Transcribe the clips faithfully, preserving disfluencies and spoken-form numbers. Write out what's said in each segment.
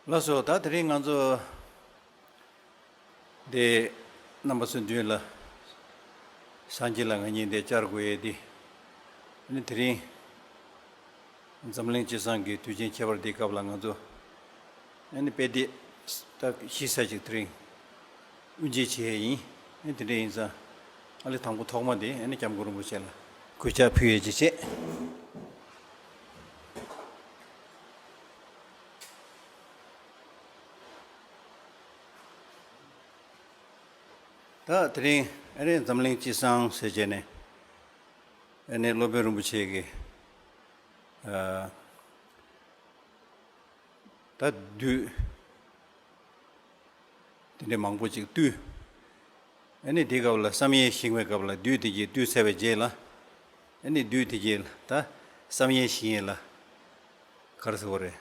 ལགས་སོ། ད་དེ་རིང་ང་ཚོ་འདི་རྣམ་པ་ཚོའི་མདུན་ལ་སངས་རྒྱས་ལ་ང་གཉིས་འདི་བཅར་དགོས་ཡས་འདི། ཨ་ནི་དེ་རིང་འཛམ་གླིང་སྤྱི་བསང་གི་དུས་ཆེན་ཁྱད་པར་འདིའི་སྐབས་ལ་ང་ཚོ་ཨ་ནི་དཔེ་དེབ་ད་ཞིབ་ཚགས་ཅིག་དེ་རིང་དབུ་འབྱེད་བྱེད་ཡས་ཡིན། ཨ་ནི་དེ་འདྲ་ཡིན་ཙང་ཨ་ལས་དང་པོ་ཐོག་མ་དེ་ཨ་ནི་སྐྱབས་མགོན་རིན་པོ་ཆེ་ལ་གུས་ཕྱག་ཕུལ་ཡས་ཅིག་བྱེད། ད་དེ་རིང་ཨ་ནི་འཛམ་གླིང་སྤྱི་བསང་ཟེར་བྱས་ནས་ཨ་ནི་སློབ་དཔོན་རིན་པོ་ཆེ་གི་ཨ་ད་བདུད་དེ་འདྲའི་མང་པོ་ཅིག་བཏུལ། ཨ་ནི་དེའི་སྐབས་ལ་བསམ་ཡས་བཞེངས་པའི་སྐབས་ལ་བདུད་དེ་གྱིས་བཏུལ་ཚར་བའི་རྗེས་ལ་ཨ་ནི་བདུད་དེ་གྱིས་ད་བསམ་ཡས་བཞེངས་ཡས་ལ་ག་རེ་ཟེར་བ་རེད།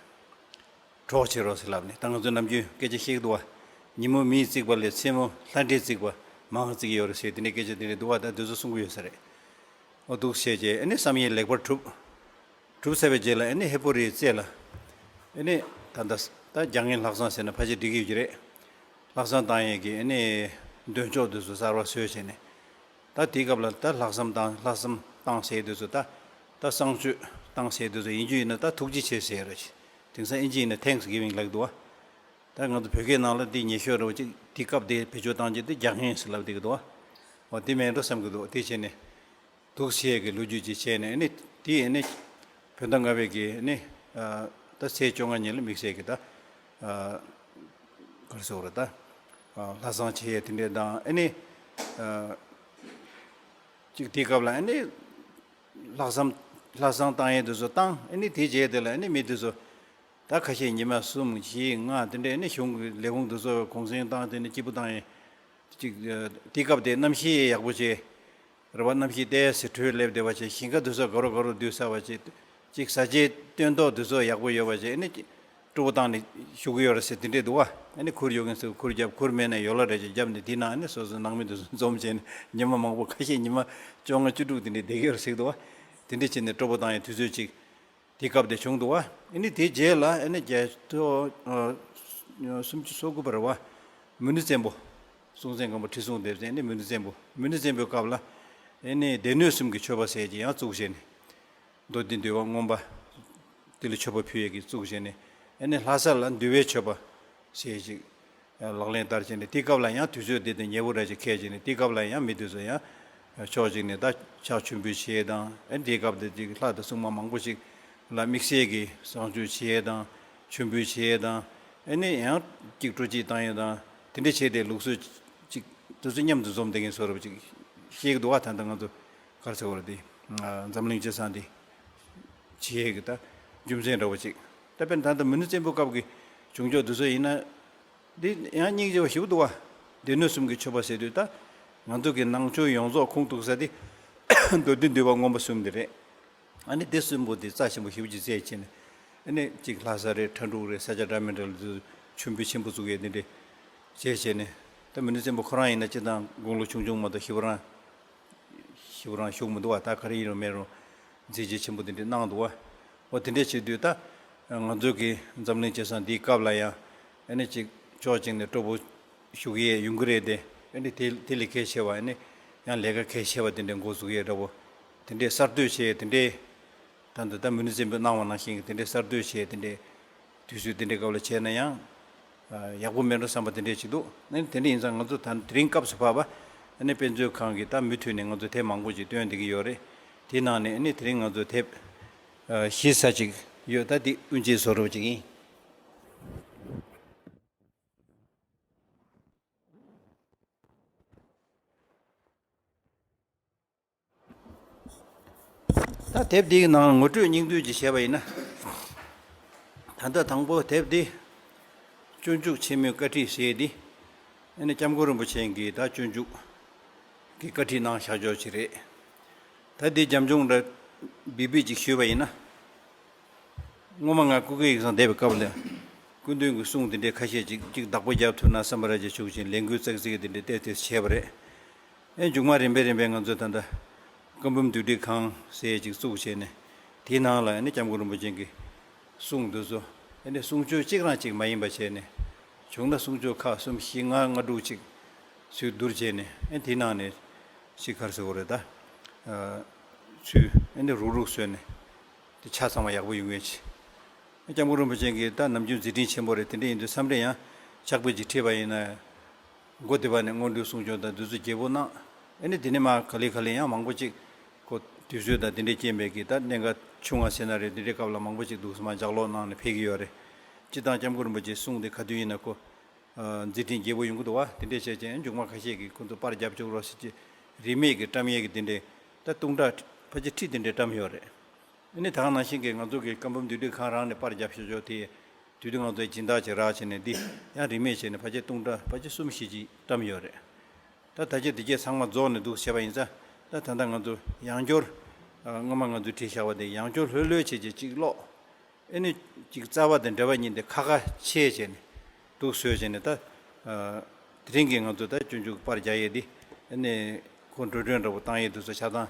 གྲོགས་བྱེད་རོགས་ཟེར་ལབ་ནས་ད་ང་ཚོ་ནམ་རྒྱུན་སྐད་ཆ་བཤད་ཀྱི་འདུག་བ། ཉིན་མོ་མིས་བརྩིགས་པ་ལས་མཚན་མོ་ལྷ་འདྲེས་བརྩིགས་པ་མང་བརྩིགས་ཀྱི་ཡོད་རེད་ཟེར་དེ་འདྲའི་སྐད་ཆ་དེ་འདྲ་འདུག་བ། ད་དེ་ཚོ་གསུང་གི་ཡོད་ས་རེད། འོ་འདུག་བྱས་རྗེས་ཨ་ནི་བསམ་ཡས་ལེགས་པར་གྲུབ། གྲུབ་ཚར་བའི་རྗེས་ལ་ཨ་ནི་ཧས་པོ་རིའི་རྩེ་ལ་ཨ་ནི་ད་ལྟ་ད་རྒྱ་ངན་ལྷག་བསམ་ཟེར་ན་ཕལ་ཆེར་འགྲིག་གི་ཡོད་ཀྱི་རེད། ལྷག་བསམ་བཏང་ཡས་ཀྱི་ཨ་ནི་འདོན་ཆོག་དེ་ཚོ་གསར་པ་བཟོས་བྱས་ནས། ད་དེའི་སྐབས་ལ་ད་ལྷག་བསམ་བཏང་ལྷག་བསམ་བཏང་ཟེར་དུས་ཚོ་ད་ད་བསང་མཆོད་བཏང་ཟེར་དུས་ཚོ་ཡིན་རྒྱུ་ཡིན་ན་ད་ཐུགས་རྗེ་ཆེ་ཟེར་ར་ཅི། དེང་སང་ཨིན་ཇི་ཡིན་ན་Thanksgiving ལབ་ཀྱི་འདུག་བ། ད་ང་ཚོ་བོད་སྐད་ནང་ལ་འདི་ཉེ་ཤོས་རེད་བ་ཅིག་དེ་སྐབས་དེ་བེད་སྤྱོད་བཏང་རྒྱུ་དེ་རྒྱག་མཁན་ཟེར་ལབ་བསྡད་ཀྱི་འདུག་བ། འོ་དེ་མེད་འགྲོ་བསམ་གྱི་འདུག་དེ་བྱས་ནས་འདུག་བྱེད་ཀྱི་ལོ་རྒྱུས་ཅིག་བྱས་ནས་ཨ་ནི་དེ་ཨ་ནི་བོད་ཟླ་ལྔ་པའི་གི་ཨ་ནི་ད་ཚེས་བཅོ་ལྔ་ཉིན་ལ་དམིགས་བསལ་གྱི་ད་ག་རེ་ཟེར་བ་རེད་ད་ལྷ་བསང་བྱེད་ཡས་དེ་འདྲས་དང་ཨ་ནི། ཅིག་དེའི་སྐབས་ལ་ཨ་ནི་ལྷག་བསམ་ལྷག་བསམ་བཏང་ཡས་དེ་ཚོ་བཏང་ཨ་ནི་དེའི་རྗེས་དེ་ལ་ཨ་ནི་མི་དེ་ཚོ་ད་ཁ་ཤས་ཉི་མ་གསུམ་བཞི་ལྔ་དེ་འདྲས་ཨ་ནི་གཞུང་གི་ལས་ཁུངས་དེ་ཚོ་གུང་སེང་བཏང་དེ་ནི་སྐྱིད་པོ་བཏང་ཡས་ཅིག་དེའི་སྐབས་དེ་གནམ་གཤིས་ཡག་པོ་བྱས་རེད་བ། གནམ་གཤིས་ཏོག་ཙམ་དྲོད་སླེབས་བསྡད་པ་བྱས་ཞིང་ཁ་དེ་ཚོ་དགའ་རོགས་དགའ་རོགས་སྡོད་ས་བ་བྱས། ཅིག་ཟ་བྱེད་སྟོན་ཐོག་འདི་ཚོ་ཡག་པོ་ཡོད་པ་ཅིག་ཨ་ནི་སྤྲོ་པོ་བཏང་ནས་བཞུགས་ཀྱི་ཡོད་རེད་ཟེར་དེ་འདྲས་འདུག་བ། ཨ་ནི་ཁུར་ཡོད་མཁན་ཚོས་ཁུར་བརྒྱབ་ཁུར་མེད་ན་ཡོལ་བ་རེ་ཅིག་བརྒྱབ་ནས་དེ་ནང་ཨ་ནི་སོ་སོའི་ནང་མི་འདི་ཚོ་འཛོམས་བྱས་ནས་ཉི་མ་མང་པོ་ཁ་ཤས་ཉི་མ་བཅོ་ལྔ་བཅུ་དྲུག་དེ་འདྲས་བསྡད་ཀྱི་ཡོད་རེད་ཟེར་གྱི་འདུག་བ། དེ་འདྲས་བྱས་ནས་སྤྲོ་པོ་བཏང་ཡའི་དུས་ཚོད་ཅིག་དེ་སྐབས་དེ་བྱུང་འདུག་བ། ཨ་ནི་དེའི་རྗེས་ལ་ཨ་ནི་རྒྱལ་ཐོ་ཨ་སུམ་ཅུ་སོ་དགུ་པ་རེད་བ། མུ་ནེ་བཙན་པོ། སྲོང་བཙན་སྒམ་པོ་ཁྲི་སྲོང་ལྡེ་བཙན་ཨ་ནི་མུ་ནེ་བཙན་པོ་མུ་ནེ་བཙན་པོའི་སྐབས་ལ་ཨ་ནི་སྡེ་སྣོད་གསུམ་གྱི་མཆོད་པ་ཟེར་གྱི་ཡང་བཙུགས་བྱས་ནས། མདོ་སྡེ་འདུལ་བ་མངོན་པ་དེ་ལ་མཆོད་པ་ཕུལ་ཡས་ཀྱི་བཙུགས་བྱས་ནས་ཨ་ནི་ལྷ་ས་ལ་འདུལ་བའི་མཆོད་པ་ཟེར་ཅིག་ལག་ལེན་བསྟར་བྱས་ནས་དེ་སྐབས་ལ་ཡང་དུས་ཚོད་འདི་དང་ཉེ་བོ་འདྲ་ཅིག་འཁེལ་བྱས་ནས་དེ་སྐབས་ལ་ཡང་མི་དེ་ཚོ་ཡང་ཕྱོགས་གཅིག་ནས་ད་ཕྱག་མཆོད་འབུལ་བྱེད་ཡས་དང་ཨ་ནི་དེའི་སྐབས་དེ་ཅིག་ལྷ་དང་སྲུང་མ་མང་པོ་ཞིག་ལ་དམིགས་བསལ་གྱི་བསང་མཆོད་བྱེད་ཡས་དང་མཆོད་འབུལ་བྱེད་ཡས་དང་ཨ་ནི་ཡང་ཅིག་སྤྲོ་སྐྱིད་བཏང་ཡས་དང་དེ་འདྲ་བྱས་ཏེ་ལུགས་སྲོལ་ཅིག་དེ་ཚོ་མཉམ་དུ་འཛོམས་བསྡད་མཁན་བཟོ་འདྲ་ཅིག་ཤེས་ཀྱི་འདུག་བ། ད་ལྟ་ང་ཚོ་ག་རེ་ཟེར་བ་རེད་དེ། འཛམ་གླིང་སྤྱི་བསང་འདི་བྱེད་ཡས་ཀྱི་ད་རྒྱུ་མཚན་འདྲ་བོ་ཅིག་ད་དཔེར་ན་ད་ལྟ་མུ་ནེ་བཙན་པོའི་སྐབས་ཀྱི་བྱུང་ཕྱོགས་འདི་ཚོ་ཡིན་ན་འདི་ཡང་སྙིང་རྗེ་བ་ཞེ་པོ་འདུག་བ། སྡེ་སྣོད་གསུམ་གྱི་མཆོད་པ་ཟེར་དུས་ད་ང་ཚོ་གི་ནང་ཆོས་ཡོངས་རྫོགས་ཁུངས་གཏུགས་ས་དེ་མདོ་སྡེ་འདུལ་བ་མངོན་པ་གསུམ་འདི་རེད། ཨ་ནི་སྡེ་གསུམ་པོ་དེ་རྩ་ཆེན་པོ་ཞེ་པོ་ཅིག་བརྩིས་བྱས་ནས་ཨ་ནི་གཅིག་ལྷ་ས་རེད། ཁྲ་འབྲུག་རེད། ས་ཆ་འདྲ་མི་འདྲ་ལ་དུ་མཆོད་འབུལ་ཆེན་པོ་བཙུགས་ཡས་དེ་འདྲ་བྱས་བྱས་ནས་ད་མུ་ནེ་བཙན་པོ་ཁོ་རང་ཡིན་ན་སྤྱིར་བཏང་དགུང་ལོ་ཆུང་ཆུང་མ་གཏོགས་ཞེ་པོ་རང་ཞེ་པོ་རང་བཞུགས་མི་འདུག་བ། ད་ག་རེ་ཡིན་རུང་མེད་རུང་མཛད་རྗེས་ཆེན་པོ་དེ་འདྲ་གནང་འདུག་བ། འོ་དེ་འདྲ་བྱེད་དུས་ད་ང་ཚོ་གི་འཛམ་གླིང་སྤྱི་བསང་འདིའི་སྐབས་ལ་ཡང་ཨ་ནི་གཅིག་ཕྱོགས་གཅིག་ནས་སྤྲོ་པོ་ཞུ་གི་ཡས་ཡོང་གི་རེད་དེ། ཨ་ནི་དེ་དེ་ལས་གལ་ཆེ་བ་ཨ་ནི་ཡང་ལས་ཀ་གལ་ཆེ་བ་དེ་འདྲའི་འགོ་འཛུགས་ཡས་འདྲ་བོ་དེ་འདྲའི་གསར་གཏོད་བྱས་དེ་འདྲའི་ད་འདི་ད་མུ་ནེ་བཙན་པོས་གནང་བ་ནང་བཞིན་གྱི་དེ་འདྲའི་གསར་གཏོད་བྱས་དེ་འདྲའི་དུས་ཚོད་དེ་འདྲའི་སྐབས་ལ་བྱས་ན་ཡང་ཡག་པོ་མེད་འགྲོ་བསམ་པ་དེ་འདྲས་ཅིག་འདུག་ཨ་ནི་དེ་འདྲ་ཡིན་ཙང་ང་ཚོ་ད་དེ་རིང་སྐབས་སུ་བབས་པ་ཨ་ནི་དཔེ་མཛོད་ཁང་གིས་ད་མུ་མཐུད་ནས་ང་ཚོ་དེབ་མང་པོ་ཅིག་བཏོན་བསྡད་ཀྱི་ཡོད་རེད། དེའི་ནང་ནས་ཨ་ནི་དེ་རིང་ང་ཚོ་དེབ་ཞིབ་ཚགས་ཅིག་ཡོད། ད་འདི་དབུ་འབྱེད་བཟོ་འདྲ་ཅིག་ཡིན། ད་དེབ་འདིའི་ནང་ངོ་སྤྲོད་སྙིང་བསྡུས་ཅིག་བྱས་པ་ཡིན་ན། ད་ལྟ་དང་པོ་དེབ་འདི་སྤྱོད་འཇུག་ཆེན་མོའི་བཀའ་ཁྲིད་ཟེར་ཡས་འདི་ཨ་ནི་སྐྱབས་མགོན་རིན་པོ་ཆེ་གིས་ད་སྤྱོད་འཇུག་གི་བཀའ་ཁྲིད་གནང་བཞག་ཕྱོགས་ཅིག་རེད། ད་འདི་རྒྱབ་ལྗོངས་འདྲ་སྦིག་སྦིག་ཅིག་ཞུས་པ་ཡིན་ན། སྔོན་མ་ང་སྐུ་སྒེར་ཡིག་ཚང་བསྡད་པའི་སྐབས་ལ་སྐུ་མདུན་གྱི་གསུང་དེ་འདྲའི་ཁ་ཤས་ཅིག་ཅིག་བདག་པོ་རྒྱག་ཐུབ་ན་བསམ་པ་ར་ཅིག་བྱུང་ཞིང་ལས་འགུལ་ཙག་ཙིག་དེ་འདྲའི་ཏོག་ཙམ་བྱས་པ་རེད། ཨེ་མཇུག་མ་རིམ་པས་རིམ་པས་ང་ཚོས་ད་ལྟ་བཀའ་འབུམ་བསྡུས་སྒྲིག་ཁང་ཟེར་ཅིག་བཙུགས་བྱས་ནས་དེའི་ནང་ལ་ཨ་ནི་སྐྱབས་མགོན་རིན་པོ་ཆེ་གི་གསུང་དེ་ཚོ་ ཨ་ནི་གསུང་ཆོས་གཅིག་རང་གཅིག་མ་ཡིན་པ་བྱས་ནས། བྱུང་ན་གསུང་ཆོས་ཁག་གསུམ་བཞི་ལྔ་ལྔ་དྲུག་ཅིག་ཚུར་བསྡུར་བྱས་ནས། ཨ་དེའི་ནང་ནས་ཅིག་ག་རེ་ཟེར་དགོས་རེད་ད། ཨ་ཚུར་ཨ་ནི་རུག་རུག་བཟོས་ནས། དེ་ཆ་ཚང་བ་ཡག་པོ་ཡོང་ངེས་ཆེ། སྐྱབས་མགོན་རིན་པོ་ཆེ་གིས་ད་ནམ་རྒྱུན་མཛད་འཕྲིན་ཆེན་པོ་རེད། དེ་འདྲ་ཡིན་དུས་མཚམས་རེ་ཡང་ཕྱག་དཔེ་ཅིག་ཁྲིད་པ་ཡིན་ན། མགོ་དེ་པ་ནས་སྔོན་འགྲོའི་གསུང་ཆོས་དང་འདི་ཚོ་རྒྱས་པོ་གནང་། ཨ་ནི་དེ་ནས་མར་ག་ལེ་ག་ལེ་ཡང་མང་པོ་ཅིག་ཁོ་དུས་ཚོད་དང་དེ་འདྲའི་རྐྱེན་པས་ཀྱིས། ད་གནད་འགག་ཆུང་བ་ཟེར་ན་རེད། དེ་འདྲའི་སྐབས་ལ་མང་པོ་ཅིག་འདུག་སེ་མར་ལྗགས་ཀློག་གནང་ནས་ཕེབས་ཀྱི་ཡོད་རེད། སྤྱིར་བཏང་སྐྱབས་མགོན་རིན་པོ་ཆེའི་གསུང་དེ་ག་དུས་ཡིན་ན་ཁོ་ཨ་མཛད་འཕྲིན་རྒྱས་པོ་ཡོང་གི་འདུག་བ། དེ་འདྲས་བྱས་ཙང་མཇུག་མ་ཁ་ཤས་ཀྱིས་ཁོ་ཚོ་པར་རྒྱབ་བཅུག་རོགས་ཟེར་གྱི། རིན་མེད་ཀྱི་བཀྲམ་ཡས་ཀྱི་དེ་འདྲས། ད་ལྟུང་ཁྲ་ཕལ་ཆེར་ཁྲི་དེ་འདྲས་བཀྲམ་ཡོད་རེད། ཨ་ནི་ད་ག་ནང་བཞིན་གྱི་ང་ཚོ་གི་བཀའ་འབུམ་འདུས་སྡེ་ཁང་རང་ནས་པར་རྒྱབ་ཤོག་ཆོག་དེ། དུས་དུས་ང་ཚོའི་སྦྱིན་བདག་ཅིག་རག་བྱས་ནས། འདི་ཡང་རིན་མེད་བྱས་ནས་ཕལ་ཆེར་ལྟུང་ཁྲ་ཕལ་ཆེར་གསུམ་བཞི་ཅིག་བཀྲམ་ཡོད་རེད། ད་ད་ཆ་དེ་གས་ཚང་མ་རྫོགས་ནས་འདུག་བྱས་པ་ཡིན་ཙང་། ད་ད་ལྟ་ང་ཚོ་ཡང་བསྐྱར་ཨ་སྔོན་མ་ང་ཚོས་བྲིས་བཞག་པ་དེ་ཡང་བསྐྱར་ལྷོད་ལྷོད་བྱས་བྱས་ཅིག་ཀློག་ཨ་ནི་ཅིག་རྩ་བ་དང་འབྲེལ་བ་གཉིས་དེ་ཁ་ཁ་ཕྱེ་བྱས་ནས་འདུག་བཟོས་བྱས་ནས། ད་ཨ་དེ་རིང་གི་ང་ཚོ་ད་སྤྱོད་འཇུག་པར་རྒྱག་ཡས་འདི། ཨ་ནི་ཁོ་འགྲོ་གྲོན་འདྲ་པོ་བཏང་ཡས་འདུག་ཟེར་ཆ་ཚང་།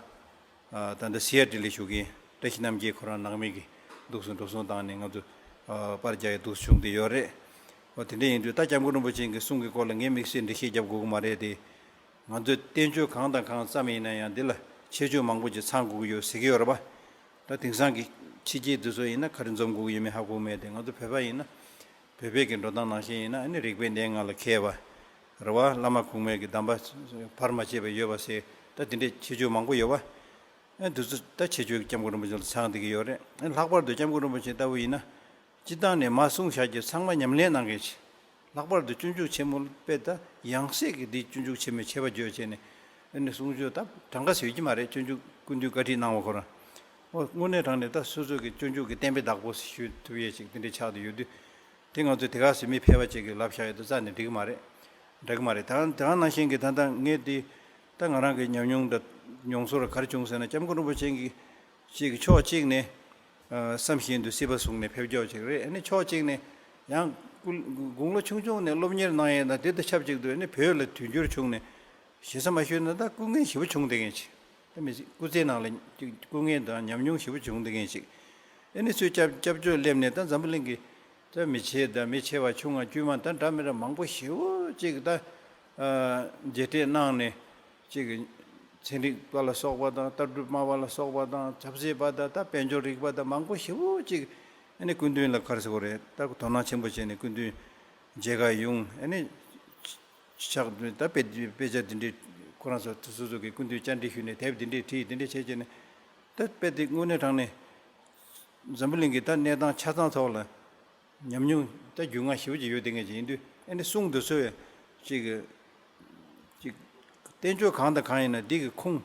ཨ་ད་ལྟ་སི་ཨར་ཊི་ལ་བཞུགས་མཁན་བཀྲ་ཤིས་རྣམ་རྒྱལ་ཁོ་རང་ནང་མི་གིས་འདུག་སེ་འགྲོ་སོང་བཏང་ནས་ང་ཚོ་ཨ་པར་རྒྱག་ཡས་འདུག་སེ་བྱུང་བསྡད་ཡོད་རེད། འོ་དེ་འདྲ་ཡིན་དུས་ད་སྐྱབས་མགོན་རིན་པོ་ཆེ་གི་གསུང་གི་སྐོར་ལ་ངས་དམིགས་བསལ་འགྲེལ་བཤད་རྒྱབ་དགོས་ཀྱི་མ་རེད་དེ། ང་ཚོས་བསྟན་བཅོས་གང་དང་གང་བརྩམས་ཡིན་ན་ཡང་འདི་ལ་ཁྱད་ཆོས་མང་པོ་ཅིག་ཚང་དགོས་ཀྱི་ཡོད་ཟེར་གྱི་ཡོད་རེད་པ། ད་དེང་སང་གི་ཕྱི་རྒྱལ་འདི་ཚོ་ཡིན་ན་ག་རེ་འཛོམས་དགོས་ཀྱི་ཡོད་མེད་ཧ་གོ་མེད་དེ། ང་ཚོ་བོད་པ་ཡིན་ན། བོད་པའི་གི་འགྲོ་སྟངས་ནང་བཞིན་ཡིན་ན། ཨ་ནི་རིག་པའི་གནས་ལྔ་ལ་མཁས་པ་རེད་བ། བླ་མ་གོང་མའི་གི་གདམས་པ་བར་མ་ཆད་པ་ཡོད་པ་ཟེར། ད་དེ་འདྲའི་ཁྱད་ཆོས་མང་པོ་ཡོད་བ། ཨ་འདི་ཚོ་ད་ཁྱད་ཆོས་ཀྱི་སྐྱབས་མགོན་རིན་པོ་ཆེ་ལ་ཚང་བསྡད་ཀྱི་ཡོད་རེད། ཨ་ལྷག་པར་དུ་སྐྱབས་མགོན་རིན་པོ་ཆེ་ལྟ་བུ་ཡིན་ན། སྤྱིར་བཏང་ནས་མར་གསུངས་བཞག་རྒྱུ་ཚང་མ་ཉམས་ལེན་གནང་མཁན་ཞིག་ལྷག་པར་དུ་སྤྱོད་འཇུག་ཆེན་མོ་དཔེ་ད་ཡང་སྲིད་ཀྱི་འདི་སྤྱོད་འཇུག་ཆེན་མོའི་ཆེ་བ་བརྗོད་བྱས་ནས། ཨ་ནི་གསུང་ཆོས་ད་གྲངས་ཀ་ཟེར་གྱི་མ་རེད། སྤྱོད་འཇུག་སྐུ་མདུན་བཀའ་ཁྲིད་གནང་བ་ཁོ་རང་། འོ་དངོས་གནས་དྲང་གནས་ད་སོ་སོ་གི་སྤྱོད་འཇུག་གི་བསྟན་པའི་བདག་པོ་ཞུ་ཐུབ་ཡས་ཅིག་དེ་འདྲའི་ཆགས་བསྡད་ཡོད་དུས། དེ་ང་ཚོས་དེ་ག་ཟེར་མི་ཕལ་པ་ཅིག་གིས་ལབ་བཞག་ཡོད་དུས་རྩ་ནས་འགྲིག་གི་མ་རེད། འགྲིག་གི་མ་རེད། ད་དེ་ག་ནང་བཞིན་གྱི་ད་ལྟ་ངས་དེ་ད་ང་རང་གི་ཉམས་མྱོང་འདྲ་མྱོང་ཚོར་ག་རེ་བྱུང་ཟེར་ན། སྐྱབས་མགོན་རིན་པོ་ཆེ་གིས་ཅིག་ཕྱོགས་གཅིག་ནས་ཨ་བསམ་བཞིན་དུ་སྲིད་པ་བཟུང་ནས་ཕེབས་ཕྱོགས་ཅིག་རེད། ཨ་ནི་ཕྱོགས་གཅིག་ནས་ཡང་སྐུ་དགུང་ལོ་ཆུང་ཆུང་ནས་སློབ་གཉེར་གནང་ཡས་དང་དེ་དང་ཆབས་ཅིག་ཏུ། ཨ་ནི་བོད་ལ་དུས་འགྱུར་བྱུང་ནས། ཞེ་ས་མ་ཞུས་ན་ད་སྐུ་ངལ་ཞེ་པོ་བྱུང་བསྡད་མཁན་ཅིག་ད་མི་སྐུ་ཚེའི་ནང་ལ་ཅིག་སྐུ་ངལ་དང་ཉམས་མྱོང་ཞེ་པོ་བྱུང་བསྡད་མཁན་ཅིག་ཨ་ནི་ཚུར་སྐྱབས་སྐྱབས་བཅོལ་སླེབས་ནས་ད་འཛམ་བུ་གླིང་གི་ད་མི་ཆེ་དང་མི་ཆེ་བ་ཆུང་བ་དཀྱུས་མ་ད་འདྲ་མི་འདྲ་མང་པོ་ཞེ་པོ་ཅིག་ད་ཨ་མཇལ་འཕྲད་གནང་ནས། ཅིག་ཚན་རིག་པ་ལ་སོགས་པ་དང་། ལྟ་གྲུབ་སྨྲ་བ་ལ་སོགས་པ་དང་། ཆབ་སྲིད་པ་དང་། ད་དཔལ་འབྱོར་རིག་པ་དང་། མང་པོ་ཞེ་པོ་ཅིག་ཨ་ནི་སྐུ་མདུན་ལ་ག་རེ་ཟེར་དགོས་རེད། ད་དོ་སྣང་ཆེན་པོ་བྱས་ནས་སྐུ་མདུན་མཇལ་ཁ་ཡོང་། ཨ་ནི་ཕྱག་ད་དཔེ་དཔེ་ཆ་འདི་འདྲའི་ཁོ་རང་ཚོ་སོ་སོ་གི་སྐུ་མདུན་བཅར་འདྲི་ཞུས་ནས། དེབ་འདི་འདྲའི་བྲིས། འདི་འདྲའི་བྱས་བྱས་ནས། ད་དཔེ་དེ་དངོས་གནས་དྲང་གནས་འཛམ་བུ་གླིང་གི་ད་གནས་སྟངས་ཆ་ཚང་ཐོག་ལ་ཉམས་མྱོང་ད་རྒྱུས་མངའ་ཞེ་པོ་ཅིག་ཡོད་བསྡད་མཁན་ཅིག་ཡིན་དུས། ཨ་ནི་གསུང་འདི་ཚོ་ཅིག་ཅིག་བསྟན་བཅོས་གང་དང་གང་ཡིན་ན་འདི་གི་ཁུངས་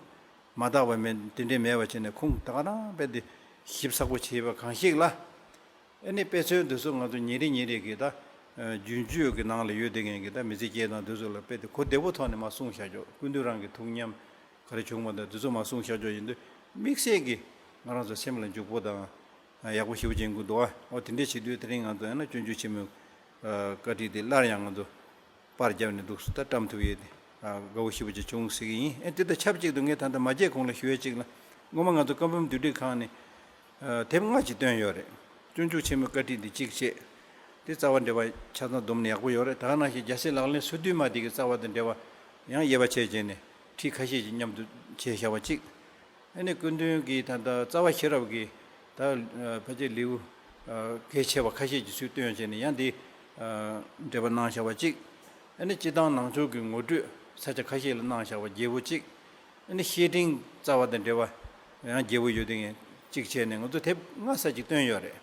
མ་དག་པ་མེད། དེ་འདྲའི་མེད་པ་བྱས་ནས། ཁུངས་ད་ག་རང་དཔེ་དེ་ཞིབ་ཚགས་པོ་བྱས་པ་གང་ཞིག་ལ། ཨ་ནི་དཔེ་མཚོན་འདི་ཚོ་ང་ཚོ་ཉིན་རེ་ཉིན་རེ་གི་ད་ཨ་རྒྱུན་སྤྱོད་ཀྱི་ནང་ལ་ཡོད་བསྡད་མཁན་གྱི་ད་མི་ཚེ་སྐྱེལ་སྟངས་འདི་ཚོ་ལ་དཔེ་དེ་གོ་བདེ་པོ་ཐོག་ནས་མར་གསུངས་བཞག་ཆོག་སྐུ་མདུན་རང་གི་ཐུགས་ཉམས་ག་རེ་བྱུང་བ་དང་འདི་ཚོ་མར་གསུངས་བཞག་ཆོག་ཡིན་དུས། དམིགས་བསལ་གྱི་ང་རང་ཚོ་སེམས་ལ་འཇུག་པོ་དང་ཨ་ཡག་པོ་ཞེ་པོ་ཅིག་ཡོང་གི་འདུག་ཨ། འོ་དེ་འདྲས་བྱེད་དུས་དེ་རིང་ང་ཚོ་ཡང་ན་སྤྱོད་འཇུག་ཆེན་མོའི་ཨ་བཀའ་ཁྲིད་དེ་སླར་ཡང་ང་ཚོ་པར་བརྒྱབ་ནས་འདུག་སེ་ད་བཀྲམ་ཐུབ་ཡས་དེ་ཨ་དགའ་བོ་ཞེ་པོ་ཅིག་བྱུང་ཟེར་གྱི་ཡིན། ཨེ་དེ་དང་ཆབས་ཅིག་ཏུ་ངས་ད་ལྟ་མ་བརྗེད་གོང་ལ་ཞུ་ཡས་ཅིག་ལ། སྔོན་མ་ང་ཚོ་བཀའ་འབུམ་འདུས་སྡེ་ཁང་ནས་ཨ་དེབ་ལྔ་ཅིག་བཏོན་ཡོད་རེད། སྤྱོད་འཇུག་ཆེན་མོའི་བཀའ་ཁྲིད་འདི་གཅིག་བྱས། དེ་རྩ་བ་འགྲེལ་པ་ཆ་ཚང་བསྡོམས་ནས་ཡག་པོ་ཡོད་རེད། ད་ག་ནང་བཞིན་རྒྱལ་སྲས་ལག་ལེན་སོ་བདུན་མ་འདི་གི་རྩ་བ་དང་འབྲེལ་བ་ཡང་དབྱེ་བ་ཕྱེ་བྱས་ནས་ཁྲིད་ཁ་ཤས་ཅིག་མཉམ་དུ་བྱས་བཞག་པ་གཅིག་ཨ་ནི་སྐུ་མདུན་གྱིས་ད་ལྟ་རྩ་བ་ཤེས་རབ་ཀྱི་ད་ཕལ་ཆེར་ལེའུ་གལ་ཆེ་བ་ཁ་ཤས་ཀྱི་ཚུལ་བཏོན་བྱས་ནས་ཡང་འདི་འགྲེལ་པ་གནང་བཞག་པ་གཅིག་ཨ་ནི་སྤྱིར་བཏང་ནང་ཆོས་ཀྱི་ངོ་སྤྲོད་ས་ཆ་ཁ་ཤས་ལ་གནང་བཞག་པ་རྒྱས་པོ་གཅིག་ཨ་ནི་བཤེས་སྤྲིང་རྩ་བ་དང་འབྲེལ་བ་ཡང་རྒྱས་པོ་ཡོད་དེ་ངས་གཅིག་བྱས་ནས་ང་ཚོ་དེབ་ལྔ་ཙམ་ཅིག་བཏོན་ཡོད་རེད།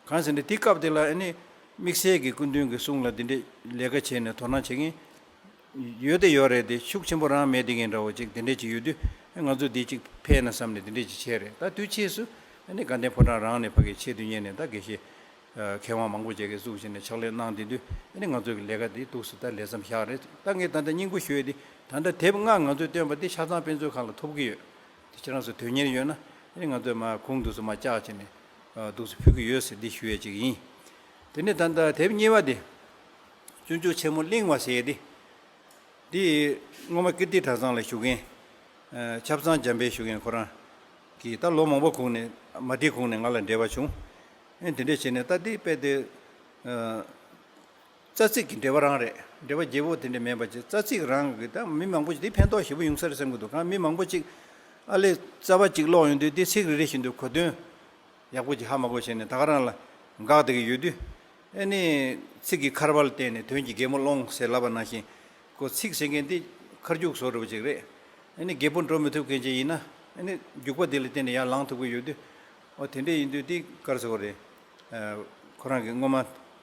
གང་ཟེར་ན་དེ་སྐབས་དེ་ལ་ཨ་ནི་དམིགས་བསལ་གྱི་སྐུ་མདུན་གྱི་གསུང་ལ་འདི་འདྲའི་ལས་ཀ་བྱས་ནས་དོ་སྣང་བྱེད་མཁན་ཡོད་དེ་ཡོད་རེད་དེ། ཤུགས་ཆེན་པོ་རང་མེད་དེ་ངན་འདྲ་བོ་ཅིག་དེ་འདྲས་ཅིག་ཡོད་དུས། ང་ཚོ་འདི་ཅིག་ཕན་ན་བསམ་ནས་དེ་འདྲས་ཅིག་བྱས་རེད། ད་དུས་ཕྱིས་སུ་ཨ་ནི་དགའ་ལྡན་ཕོ་བྲང་རང་ནས་ཕ་གིའི་ཆེད་དུ་གཉེར་ནས། ད་དགེ་བཤེས་མཁས་དབང་མང་པོ་ཅིག་གིས་བཙུགས་བྱས་ནས་ཕྱག་ལས་གནང་བསྡད་དུས། ཨ་ནི་ང་ཚོ་གི་ལས་ཀ་འདི་འདུག་སེ་ད་ལས་མཚམས་བཞག་རེད། ད་ངས་ད་ལྟ་སྙིང་པོ་ཞུ་ཡས་འདི། ད་ལྟ་དེབ་ལྔ་ང་ཚོས་བཏོན་པ་འདི་ཆ་ཚང་དཔེ་མཛོད་ཁང་ལ་ཐོབ་ཀྱི་ཡོད། དེ་ཁྱེད་རང་ཚོ་དོན་གཉེར་ཡོད་ན། ཨ་ནི་ང་ཚོས་མར་གུང་འདུག་སེ་མར་བཅག་བྱས་ནས་འདུག་སེ་ཕུལ་གྱི་ཡོད་ཟེར་འདི་ཞུ་ཡས་ཅིག་ཡིན། དེ་ནས་ད་ལྟ་དེབ་གཉིས་པ་འདི། སྤྱོད་འཇུག་ཆེན་མོ་གླེང་བ་ཟེར་ཡས་འདི། འདི་སྔོན་མ་ཀིརྟི་གྲྭ་ཚང་ལ་བཞུགས་མཁན། ཨ་ཆབ་གཙང་འཇམ་དཔལ་ཞུ་མཁན་ཁོ་རང་གིས་ད་ལོ་མང་པོ་གོང་ནས་མ་བྲིས་གོང་ནས་ང་ལ་འབྲེལ་བ་བྱུང་། ཨ་དེ་འདྲས་བྱས་ནས་ད་འདི་དཔེ་དེ་ རྩ་ཚིག་གི་འགྲེལ་པ་རང་རེད། འགྲེལ་པ་རྒྱས་པོ་དེ་འདྲ་མེད་པ་ཅིག་རྩ་ཚིག་རང་གི་ད་མི་མང་པོ་ཅིག་དེ་ཕན་ཐོགས་ཞེ་པོ་ཡོང་ས་རེད་བསམ་གྱི་འདུག་གང་མི་མང་པོ་ཅིག་ཨ་ལས་རྩ་བ་ཅིག་ཀློག་ཡོང་དུས་དེ་ཚིག་རེ་རེ་བཞིན་དུ་གོ་དོན་ཡག་པོ་ཅིག་ཧ་མ་གོ་བྱས་ནས་ད་ག་རང་ལ་འགག་བསྡད་ཀྱི་ཡོད་དུས། ཨ་ནི་ཚིག་གི་ཁར་བ་ལ་བརྟེན་ནས་དོན་གྱི་རྒྱལ་མོ་སློང་ཟེར་ལབ་པ་ནང་བཞིན་ཁོ་ཚིག་ཟེར་མཁན་དེ་ཁ་རྒྱུག་བཟོ་འདྲ་པོ་ཅིག་རེད། ཨ་ནི་རྒད་པོ་འགྲོ་མི་ཐུབ་མཁན་ཅིག་ཡིན་ན་ཨ་ནི་རྒྱུག་པ་དེ་ལ་བརྟེན་ནས་ཡར་ལངས་ཐུབ་ཀྱི་ཡོད་དུས། ཨོ་དེ་འདྲ་ཡིན་དུས་དེ་ག་རེ་ཟེར་དགོས་རེད། ཁོ་རང་གིས་སྔོན་མ་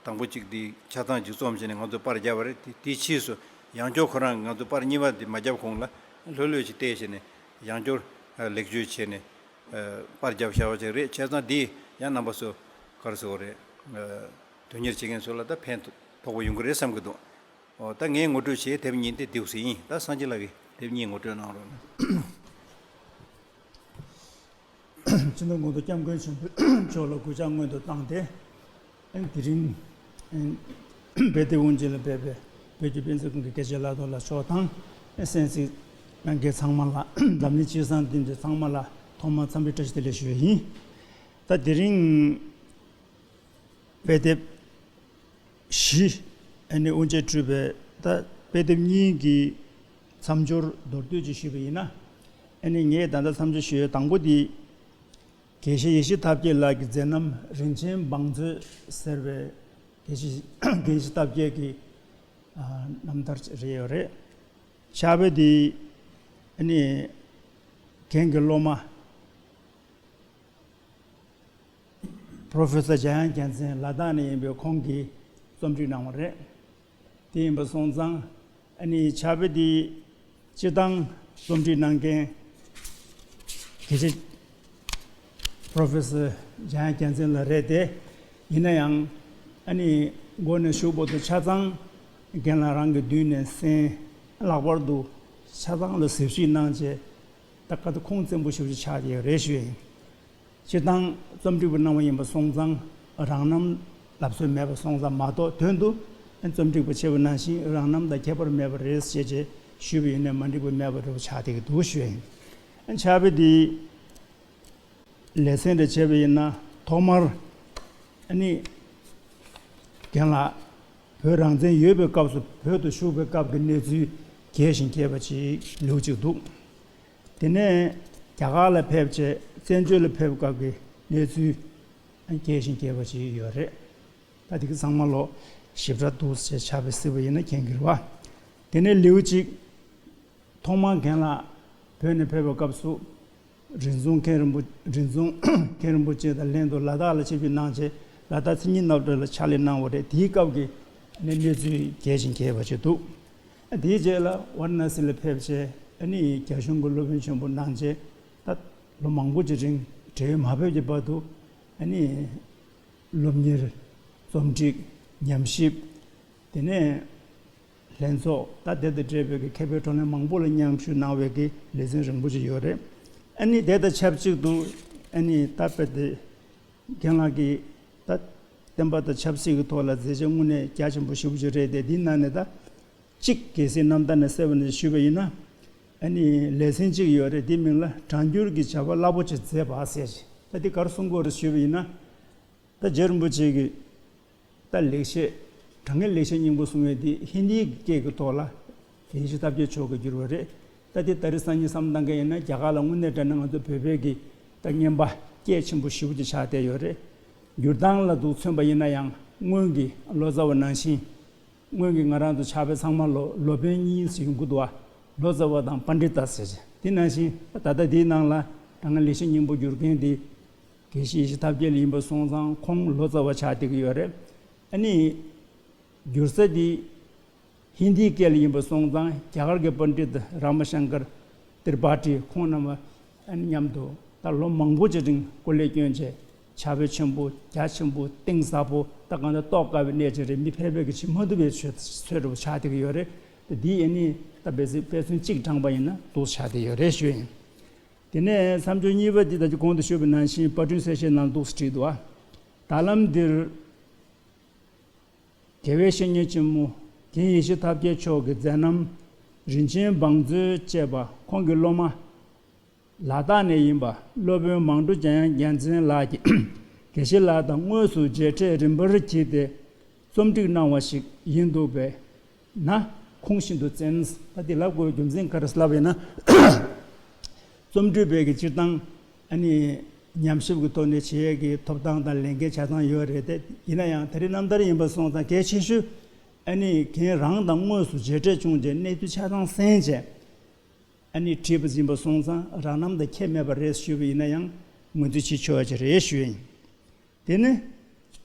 དང་པོ་གཅིག་དེ་ཆ་ཚང་གཅིག་རྩོམ་བྱས་ནས་ང་ཚོ་པར་བརྒྱབ་པ་རེད། དེ་དེའི་ཕྱིས་སུ་ཡང་བསྐྱར་ཁོ་རང་གིས་ང་ཚོ་པར་གཉིས་པ་དེ་མ་བརྒྱབ་གོང་ལ་ལྷོད་ལྷོད་ཅིག་བལྟས་བྱས་ནས་ཡང་བསྐྱར་ལེགས་བཅོས་བྱས་ནས་པར་བརྒྱབ་བཞག་པ་ཅིག་རེད། བྱས་ཙང་དེ་ཡང་རྣམ་པ་ཚོ་ག་རེ་ཟེར་དགོས་རེད། དོན་གཉེར་བྱེད་མཁན་ཚོ་ལ་ད་ཕན་ཐོགས་པོ་ཡོང་གི་རེད་བསམ་གྱི་འདུག་ཨོ་ད་ངས་ངོ་སྤྲོད་བྱས་དེབ་གཉིས་དེ་འདུག་སེ་ཡིན། ད་སངས་རྒྱས་ལགས་ཀྱིས་དེབ་གཉིས་ངོ་སྤྲོད་གནང་རོགས་གནང་། སྤྱི་ནོར་གོང་དུ་སྐྱབས་མགོན་ཆེན་པོ་མཆོག་ལ་གུས་ཕྱག་སྔོན་དུ་བཏང་སྟེ། ཨ་ནི་དེ་རིང་དཔེ་དེབ་དབུ་འབྱེད་ལ་ཕེབས་པའི་བོད་ཀྱི་དཔེ་མཛོད་ཁང་གི་དགེ་ཆེ་ལགས་དོ་ལགས་མཆོག་དང་། གསན་གཟིགས་གནང་མཁན་ཚང་མ་ལ་འཛམ་གླིང་སྤྱི་བསང་ལྡན་པའི་ཚང་མ་ལ་ཐོག་མར་འཚམས་འདྲི་བཀྲ་ཤིས་བདེ་ལེགས་ཞུ་བ་ཡིན། ད་དེ་རིང་དཔེ་དེབ་བཞི་ཨ་ནི་དབུ་འབྱེད་གྲུབ་པའི་ད་དཔེ་དེབ་གཉིས་ཀྱི་མཚམས་སྦྱོར་མདོར་བསྡུས་ཅིག་ཞུས་པ་ཡིན་ན། ཨ་ནི་ངས་ད་ལྟ་མཚམས་སྦྱོར་ཞུ་ཡས་དང་པོ་འདི་དགེ་བཤེས་ཡེ་ཤེས་ཐབས་མཁས་ལགས་ཀྱི་མཛད་རྣམ་རིན་ཆེན་བང་མཛོད་ཟེར་བའི་དགེ་བཤེས་དགེ་བཤེས་ཐབས་མཁས་ཀྱི་ཨ་རྣམ་ཐར་རེ་ཡོད་རེད། ཕྱག་དཔེ་འདི་ཨ་ནི་རྒན་གྱི་སློབ་མ་Professor འཇམ་དབྱངས་རྒྱལ་མཚན་ལ་དྭགས་ནས་ཡིན་པའི་ཁོང་གིས་རྩོམ་སྒྲིག་གནང་བ་རེད། དེ་ཡིན་པ་སོང་ཙང་ཨ་ནི་ཕྱག་དཔེ་འདི་སྤྱིར་བཏང་རྩོམ་སྒྲིག་གནང་མཁན་དགེ་བཤེས་Professor འཇམ་དབྱངས་རྒྱལ་མཚན་ལགས་རེད་དེ། ཡིན་ན་ཡང་ཨ་ནི་མགོ་ནས་གཞུག་བར་དུ་ཆ་ཚང་རྒན་ལགས་རང་གི་མདུན་ནས་གསན། ལྷག་པར་དུ་ཆ་ཚང་ལ་གཟིགས་ཞིབ་གནང་བྱས། ད་ག་དུས་ཁུངས་བཙན་པོ་ཞེ་པོ་ཅིག་ཆགས་ཡོད་རེད་ཞུ་ཡ་ཡིན། སྤྱིར་བཏང་རྩོམ་སྒྲིག་པ་གནང་བ་ཡིན་པ་སོང་ཙང་རང་རྣམ་ལབ་སྲོལ་མེད་པ་སོང་ཙང་མ་གཏོགས་དོན་དུ་རྩོམ་སྒྲིག་པ་བྱས་པ་ནང་བཞིན་རང་རྣམ་དང་ཁྱད་པར་མེད་པ་རེད་ཞེས་བྱས་ཞུས་པ་ཡིན་ན་མ་འགྲིག་པ་མེད་པ་འདྲ་པོ་ཆགས་བསྡད་ཀྱི་འདུག་ཞུ་ཡ་ཡིན། ཕྱག་དཔེ་འདི་ལེ་ཚན་འདྲ་བྱས་པ་ཡིན་ན་ཐོག་མར་ཨ་ནི་རྒན་ལགས་བོད་རང་བཙན་ཡོད་པའི་སྐབས་སུ་བོད་དུ་བཞུགས་པའི་སྐབས་ཀྱི་གནས་ཚུལ་རྒྱས་ཤིང་རྒྱས་པ་ཅིག་ལེའུ་གཅིག་འདུག་དེ་ནས་རྒྱ་གར་ལ་ཕེབས་རྗེས་བཙན་བྱོལ་ལ་ཕེབས་སྐབས་ཀྱི་གནས་ཚུལ་རྒྱས་ཤིང་རྒྱས་པ་ཅིག་ཡོད་རེད། ད་དེ་གི་ཚང་མ་ལོ་ཞིབ་ཕྲ་འདུག་ཅེས་ཕྱག་དཔེ་གཟིགས་པ་ཡིན་ན་མཁྱེན་གྱི་རེད་བ། དེ་ནས་ལེའུ་གཅིག་ཐོག་མར་རྒན་ལགས་བོད་ནས་ཕེབས་པའི་སྐབས་སུ་རིན་འཛོམས་མཁན་རིན་པོ་རིན་འཛོམས་མཁན་རིན་པོ་ཆེ་དང་ལྷན་དུ་ལ་དྭགས་ལ་ཆིབས་བསྒྱུར་གནང་རྗེས་ལ་དྭགས་མཚན་ཉིད་རྣམ་གྲོལ་ལ་ཕྱག་ལས་གནང་བ་རེད། དེའི་སྐབས་ཀྱི་གནས་གནས་ཚུལ་རྒྱས་ཤིང་རྒྱས་པ་ཅིག་འདུག་དེའི་རྗེས་ལ་ཝཱ་ར་ཎ་སི་ལ་ཕེབས་རྗེས་ཨ་ནི་རྒྱ་གཞུང་གི་སློབ་དཔོན་ཆེན་པོ་གནང་རྗེས་ད་ལོ་མང་པོ་ཅིག་རིང་འབྲེལ་ཡོད་མ་ཕེབས་ཀྱི་བར་དུ་ཨ་ནི་སློབ་གཉེར། རྩོམ་སྒྲིག་ཉམས་ཞིབ། དེ་ནས་ལྷན་ཚོགས་ད་དེ་དང་འབྲེལ་བའི་གི་མཁས་པའི་བགྲོ་གླེང་མང་པོ་ལ་མཉམ་ཞུགས་གནང་བའི་གི་ལེ་ཚན་རིང་པོ་ཅིག་ཡོད་རེད། ཨ་ནི་དེ་དང་ཆབས་ཅིག་ཏུ་ཨ་ནི་ད་དཔེ་དེ་རྒན་ལགས་ཀྱིས་ད་བསྟན་པ་དང་ཆབ་སྲིད་ཀྱི་ཐོག་ལ་མཛད་རྗེས་དངོས་གནས་རྒྱ་ཆེན་པོ་ཞེ་པོ་ཅིག་རེད་དེ། འདི་ནང་ནས་ད་གཅིག་གལ་སྲིད་རྣམ་ཐར་ནས་གསལ་བ་ནས་ཞུས་པ་ཡིན་ན། ཨ་ནི་ལེ་ཚན་གཅིག་ཡོད་རེད། དེའི་མིང་ལ་སྒྲ་འགྱུར་གྱི་བྱ་བ་རླབས་པོ་ཆེ་མཛད་པ་ཟེར་ཅིག་ད་འདི་ག་རེ་གསུང་གི་ཡོད་རེད་ཞུས་པ་ཡིན་ན། ད་རྗེ་རིན་པོ་ཆེ་གིས་ད་ལེགས་བཤད་དྲང་ངེས་ལེགས་བཤད་སྙིང་པོ་གསུང་བའི་འདི་ཧིན་དིའི་སྐད་ཀྱི་ཐོག་ལ་དགེ་བཤེས་ཐབས་མཁས་མཆོག་གིས་བསྒྱུར་བ་རེད། ད་འདི་ད་རེས་སང་ཉིན་བསམ་བློ་བཏང་མཁན་ཡིན་ན་རྒྱ་གར་ལ་དངོས་གནས་དྲང་གནས་ང་ཚོ་བོད་པའི་གི་ད་རྔན་པ་སྐད་ཆེན་པོ་ཞེ་པོ་ཅིག་ཆགས་བསྡད་ཡོད་རེད། བསྒྱུར་སྟངས་ལ་འདུག་མཚོན་པ་ཡིན་ན་ཡང་སྔོན་གྱི་ལོ་ཙཱ་བ་ནང་བཞིན། སྔོན་གྱི་ང་རང་ཚོ་ཕྱག་དཔེ་ཚང་མ་ལོ་ལོ་དཔོན་གཉིས་ཡོང་གི་འདུག་བ། ལོ་ཙཱ་བ་དང་པཎྜི་ཏ་ཟེར་བྱས། དེ་ནང་བཞིན་ད་ལྟ་དེའི་ནང་ལ་དྲང་ངེས་ལེགས་བཤད་སྙིང་པོ་བསྒྱུར་མཁན་དེ་དགེ་བཤེས་ཡེ་ཤེས་ཐབས་མཁས་ལགས་ཡིན་པ་སོང་ཙང་ཁོང་ལོ་ཙཱ་བ་ཆགས་བསྡད་ཀྱི་ཡོད་རེད། ཨ་ནི་བསྒྱུར་ས་དེ་ཧིན་དིའི་སྐད་ལ་ཡིན་པ་སོང་ཙང་རྒྱ་གར་གྱི་པཎྜི་ཏ་ར་མ་ཤང་ཀར་ཏྲི་པཱ་ཊི་ཁོང་རྣམས་མཉམ་དུ་ད་ལོ་མང་པོ་ཅིག་རིང་སྐུ་ལས་བསྐྱོན་བྱས། ཕྱག་དཔེ་ཆེན་པོ་རྒྱ་ཆེན་པོ་གཏིང་ཟབ་པོ་ད་གང་ལྟར་རྟོགས་དཀའ་བའི་གནས་ཅིག་རེད། མི་ཕལ་པས་ཀྱིས་བྱེད་མ་ཐུབ་པའི་ཆོས་ཆོས་འདྲ་པོ་ཆགས་བསྡད་ཀྱི་ཡོད་རེད། འདི་ཡིན་ནི་ད་དཔེ་ཚོན་དཔེ་ཚོན་གཅིག་དྲངས་པ་ཡིན་ན་འདུག་ཆགས་བསྡད་ཡོད་རེད་ཞུ་ཡིན། དེ་ནས་མཚམས་སྦྱོར་གཉིས་པ་འདི་ད་ཅི་གོང་དུ་ཞུས་པ་ནང་བཞིན་དཔར་སྐྲུན་གསལ་བཤད་ནང་འདུག་སེ་བྲིས་འདུག་ཨ། ད་ལམ་འདིར། དགེ་བའི་བཤེས་གཉེན་ཆེན་མོ་རྒན་ཡེ་ཤེས་ཐབས་མཁས་མཆོག་གི་མཛད་རྣམ་རིན་ཆེན་བང་མཛོད་ཅེས་པ་ཁོང་གི་སློབ་མ། ལ་དྭགས་ནས་ཡིན་པ་སློབ་དཔོན་མང་གྲུ་འཇམ་དབྱངས་རྒྱལ་མཚན་ལགས་ཀྱིས་དགེ་བཤེས་ལགས་དང་དངོས་སུ་མཇལ་འཕྲད་རིམ་པར་བགྱིས་ཏེ། རྩོམ་སྒྲིག་གནང་བ་ཞིག་ཡིན་འདུག་པས་ན། ཁུངས་ཤིན་ཏུ་བཙན། ད་འདི་ལབ་དགོས་པའི་རྒྱུ་མཚན་ག་རེ་ལབ་པས་ན། རྩོམ་སྒྲིག་པའི་གི་སྤྱིར་བཏང་ཨ་ནི་ཉམས་ཞིབ་ཀྱི་ཐོག་ནས་བྱེད་ཡས་ཀྱི་ཐོབ་ཐང་དང་ལས་འགན་ཆ་ཚང་ཡོད་རེད་དེ། ཡིན་ན་ཡང་དེ་རིང་རྣམ་ཐར་ཡིན་པ་སོང་ཙང་གལ་ཆེ་ཤོས་ཨ་ནི་རྒན་རང་དང་དངོས་སུ་མཇལ་འཕྲད་བྱུང་རྗེས་གནས་ཚུལ་ཆ་ཚང་གསན་རྗེས་ཨ་ནི་བྲིས་པ་ཡིན་པ་སོང་ཙང་རང་རྣམ་དང་ཁྱད་མེད་པ་རེད་ཞུས་པ་ཡིན་ན་ཡང་ངོས་འཛིན་བྱེད་ཆོག་ཡ་ཅིག་རེད་ཞུ་ཡ་ཡིན། དེ་ནི།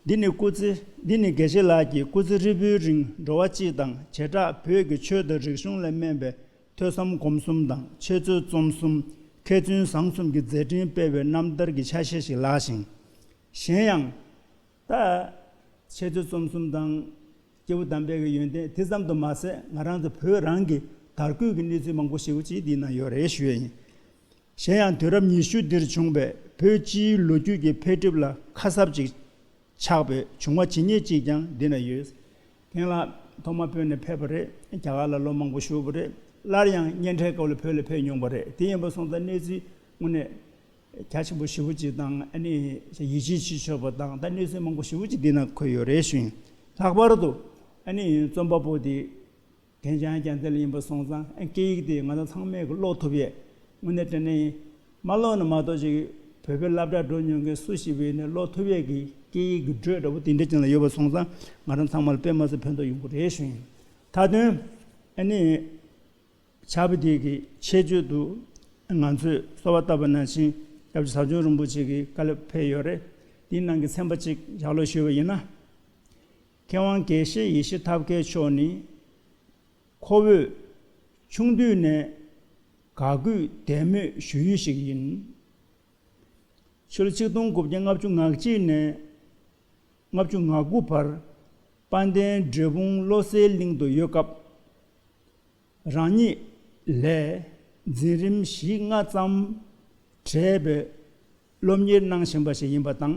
འདི་ནི་སྐུ་ཚེ། འདི་ནི་དགེ་བཤེས་ལགས་ཀྱིས་སྐུ་ཚེ་ཧྲིལ་པོའི་རིང་འགྲོ་བ་སྤྱི་དང་བྱེ་བྲག་བོད་ཀྱི་ཆོས་དང་རིག་གཞུང་ལ་སྨན་པའི་ཐོས་བསམ་སྒོམ་གསུམ་དང་འཆད་རྩོད་རྩོམ་གསུམ་མཁས་བཙུན་བཟང་གསུམ་གྱི་མཛད་འཕྲིན་སྤེལ་བའི་རྣམ་ཐར་གྱི་ཆ་ཤས་ཤིག་ལགས་ཤིང་། གཞན་ཡང་། ད། འཆད་རྩོད་རྩོམ་གསུམ་དང་། སྐྱེས་བུ་དམ་པའི་གི་ཡོན་ཏན་དེ་ཙམ་དུ་མ་ཟད་ང་རང་ཚོ་བོད་རང་གི་དར་རྒུད་ཀྱི་གནས་ཚུལ་མང་པོ་ཞེ་པོ་ཅིག་འདི་ན་ཡོད་རེད་ཞུ་ཡ་ཡིན། གཞན་ཡང་དུས་རབས་ཉི་ཤུ་འདིར་བྱུང་བའི་བོད་སྤྱིའི་ལོ་རྒྱུས་ཀྱི་འཕེལ་འགྲིབ་ལ་ཁ་གསབ་ཅིག་ཆགས་པའི་བྱུང་བ་ཇི་སྙེད་ཅིག་ཀྱང་འདི་ན་ཡོད། རྒན་ལགས་ཐོག་མ་བོད་ནས་ཕེབས་པ་རེད། རྒྱ་གར་ལ་ལོ་མང་པོ་བཞུགས་པ་རེད། སླར་ཡང་གཉེན་འཕྲད་སྐབས་ལ་བོད་ལ་ཕེབས་མྱོང་བ་རེད། དེ་ཡིན་པ་སོང་ཙང་གནས་ཚུལ་དངོས་གནས་རྒྱ་ཆེན་པོ་ཞེ་པོ་ཅིག་དང་ཨ་ནི་ཡིད་ཆེས་བྱེད་ཆོག་པ་དང་ད་གནས་ཚུལ་མང་པོ་ཞེ་པོ་ཅིག་འདི་ན་འཁོད་ཡོད་རེད་ཞུ་ཡིན། ལྷག་པར་དུ་ཨ་ནི་རྩོམ་པ་པོ་དེ་རྒན་འཇམ་དབྱངས་རྒྱལ་མཚན་ལགས་ཡིན་པ་སོང་ཙང་ཨ་སྐད་ཡིག་དེ་ང་ཚོ་ཚང་མས་གི་ཀློག་ཐུབ་ཡས་དངོས་གནས་དྲང་གནས་ཡིན། མ་ཀློག་ན་མ་གཏོགས་ཅིག་བོད་པའི་སློབ་གྲྭ་འགྲོ་མྱོང་མཁན་སུ་ཞིག་བས་ནས་ཀློག་ཐུབ་ཡས་ཀྱི་སྐད་ཡིག་གི་འགྲོས་འདྲ་པོ་དེ་འདྲ་ཅན་ལ་ཡོད་པ་སོང་ཙང་ང་རང་ཚང་མ་ལ་དཔེ་མ་སྲིད་ཕན་ཐོགས་ཡོང་གི་རེད་ཞུ་ཡིན། མཐའ་དོན་ཨ་ནི། ཕྱག་དཔེ་དེ་གི་ཆེད་བརྗོད་དུ་ང་ཚོས་གསོལ་བ་བཏབ་པ་ནང་བཞིན་སྐྱབས་རྗེ་ཟབ་ཆོས་རིན་པོ་ཆེ་གི་བཀའ་སློབ་ཕེབས་ཡོད་རེད། དེའི་ནང་གི་ཚན་པ་གཅིག་ལྗགས་ཀློག་ཞུས་པ་ཡིན་ན། མཁས་དབང་དགེ་བཤེས་ཡེ་ཤེས་ཐབས་མཁས་མཆོག་ནི། ཁོ་བོས་ཆུང་དུས་ནས་དགའ་གུས་དད་མོས་ཞུ་ཡུལ་ཞིག་ཡིན། ཕྱི་ལོ་ཆིག་སྟོང་དགུ་བརྒྱ་ལྔ་བཅུ་ང་གཅིག་ནས་ལྔ་བཅུ་ང་དགུ་བར་དཔལ་ལྡན་འབྲས་སྤུངས་བློ་གསལ་གླིང་དུ་ཡོད་སྐབས། རང་ཉིད་ལས་འཛིན་རིམ་བཞི་ལྔ་ཙམ་བགྲེས་པའི་སློབ་གཉེར་གནང་བཞིན་པ་ཞིག་ཡིན་པ་དང་།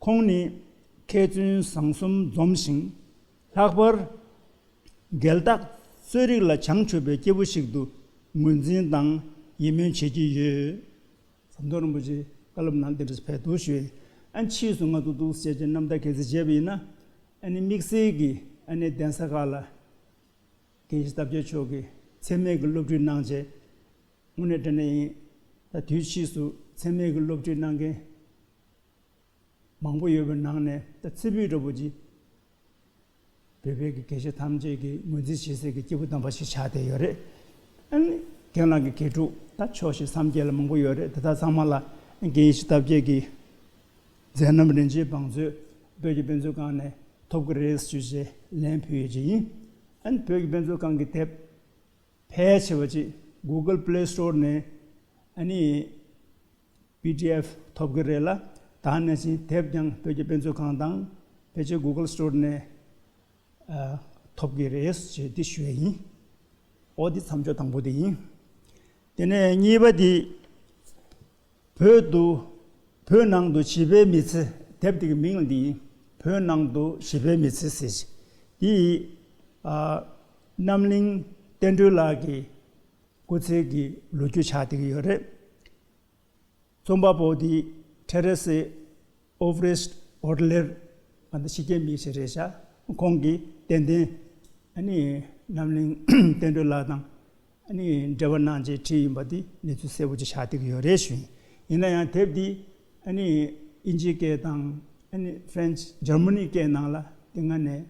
ཁོང་ནི་མཁས་བཙུན་བཟང་གསུམ་འཛོམས་ཤིང་། ལྷག་པར་རྒྱལ་དག་གསོ་རིག་ལ་བྱང་ཆུབ་པའི་སྐྱེས་བུ་ཞིག་ཏུ་ངོས་འཛིན་དང་ཡིད་སྨོན་བྱེད་ཀྱི་ཡོད། ཟམ་གདོང་རིན་པོ་ཆེའི་བཀའ་སློབ་ནང་དེ་འདྲ་ཕེབས་འདུག་ཞུས། ཨ་ནི་ཕྱིས་སུ་ང་ཚོ་འདུག་ཟེར་གྱི་རྣམ་ཐར་གལ་སྲིད་བྱས་པ་ཡིན་ན། ཨ་ནི་དམིགས་བསལ་གྱི་ཨ་ནི་གདན་ས་ཁག་ལ་དགེ་བཤེས་སྟོབས་རྒྱལ་མཆོག་གིས་མཚན་སྨད་ཀྱི་སློབ་ཁྲིད་གནང་བྱས། དངོས་གནས་དྲང་གནས་ཡིན། ད་དུས་ཕྱིས་སུ་མཚན་སྨད་ཀྱི་སློབ་ཁྲིད་གནང་མཁན་མང་པོ་ཡོད་པའི་ནང་ནས་ད་ཚེ་ཕུད་འདྲ་པོ་ཅིག་བོད་པའི་གི་དགེ་བཤེས་ཐམས་ཅད་ཀྱིས་ངོས་འཛིན་བྱེད་སའི་གི་སྐྱེས་བུ་དམ་པ་ཞིག་ཆགས་བསྡད་ཡོད་རེད། ཨ་ནི་རྒན་ལགས་ཀྱི་དགེ་ཕྲུག་ད་ཕྱོགས་བཞི་མཚམས་བརྒྱད་ལ་མང་པོ་ཡོད་རེད། དེ་དག་ཚང་མ་ལ་དགེ་བཤེས་སྟོབས་རྒྱལ་གྱི་མཛད་རྣམ་རིན་ཆེན་བང་མཛོད་བོད་ཀྱི་དཔེ་མཛོད་ཁང་ནས་ཐོབ་ཀྱི་རེད་ཞུས་བྱས་ལན་ཕུལ་ཡོད་ཅིག་ཡིན། ཨ་ནི་བོད་ཀྱི་དཔེ་མཛོད་ཁང་གི་དེབ་ཕལ་ཆེ་བ་ཅིག་Google Play Store ནས་ཨ་ནི་པི་ཌི་ཨེཕ་ཐོབ་ཀྱི་རེད་ལ། ད་ནང་བཞིན་དེབ་ཀྱང་བོད་ཀྱི་དཔེ་མཛོད་ཁང་དང་ཕལ་ཆེར་Google Store ནས་ཨ་ཐོབ་ཀྱི་རེད་ཅེས་འདི་ཞུ་ཡ་ཡིན། ཨོ་འདི་མཚམས་འཇོག་དང་པོ་དེ་ཡིན། དེ་ནས་གཉིས་པ་འདི། བོད་དུ། བོད་ནང་དུ་བྱིས་པའི་མི་ཚེ། དེབ་དེ་གི་མིང་ལ་འདི་ཡིན། བོད་ནང་དུ་བྱིས་པའི་མི་ཚེ་ཟེར། འདི་ཡི་ཨ་རྣམ་གླིང་བསྟན་སྒྲོན་ལགས་ཀྱི་སྐུ་ཚེ་གི་ལོ་རྒྱུས་ཆགས་བསྡད་ཀྱི་ཡོད་རེད། རྩོམ་པ་པོ་དེ་ཐེ་རེ་སེ་ཨོ་བྷི་རེས་ཨོ་ལེར་ང་ཚོ་ཕྱི་རྒྱལ་མི་ཞིག་རེད་ཤག་ཁོང་གིས་ཏན་ཏན་ཨ་ནི་རྣམ་གླིང་བསྟན་སྒྲོན་ལགས་དང་ཨ་ནི་འབྲེལ་བ་གནང་རྗེས་བྲིས་ཡིན་པ་འདི་གནས་ཚུལ་གསལ་པོ་ཅིག་ཆགས་བསྡད་ཀྱི་ཡོད་རེད་ཞུ་ཡིན། ཡིན་ན་ཡང་དེབ་འདི་ཨ་ནི་དབྱིན་ཇིའི་སྐད་དང་ཨ་ནི་ཧྥ་རན་སི་འཇར་མ་ནིའི་སྐད་ནང་ལ་དེ་སྔ་ནས་